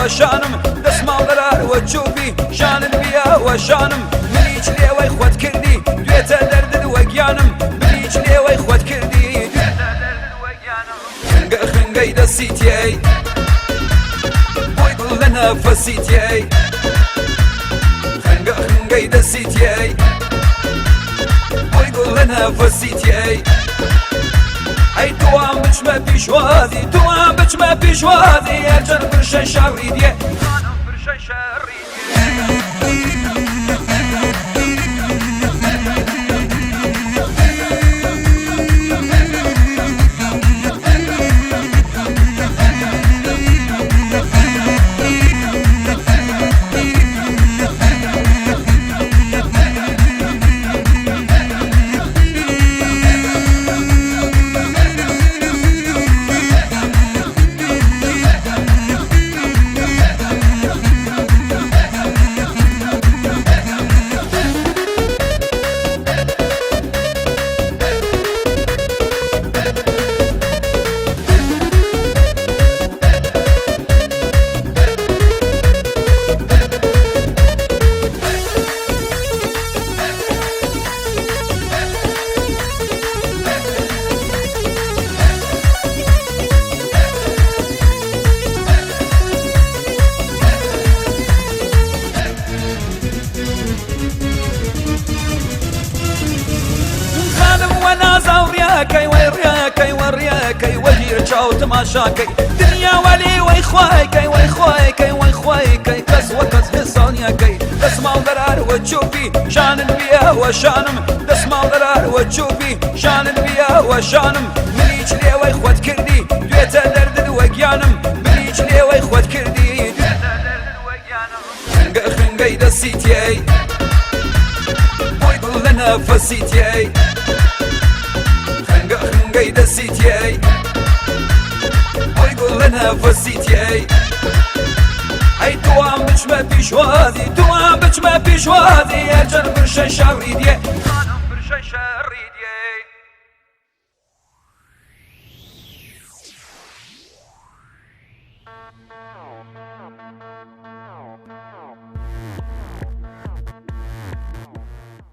وەشانم دەسماڵ دەرار وە چوبی شانت بیە وەشانم منیچ لێوەی خۆت کردی دوێتە دەردت وە گیانم منیچ لێوەی خۆت کردی خنگە خنگەی دەسی تێی بۆی دڵ لە نەفەسی تێی خنگە خنگەی دەسی تێی بۆی گوڵ لە نەفەسی تێی ئەی توام بچمە پیشوازی توام بچمە پیشوازی هەرچەند پرشەی شەڕی دێ پرشەی شەڕی خانم وە نازاو ڕیاکەی وەی ڕیاکەی وە ڕیاکەی وەژیر چاو تەماشاکەی دنیا وەلی وەی خوایکەی وەی خوایکەی وەی خوایکەی کەس وە کەس حسانیەکەی دەسماڵ دەرار وە چوبی شانت بیە وە شانم دەسماڵ دەرار وە چوبی شانت بیە وە شانم منیچ لێوەی خۆت کردی دوێتە دەردت وە گیانم منیچ لێوەی خۆت کردی خنگە خنگەی دەسی تێی بۆی دڵ لە نەفەسی تێی خنگە خنگەی دەسی تێی بۆی گوڵ لە نەفەسی تێی ئەی توام بچمە پیشوازی توام بچمە پیشوازی هەرچەند پرشەی شەڕی دێ پرشەی شەڕی دێ.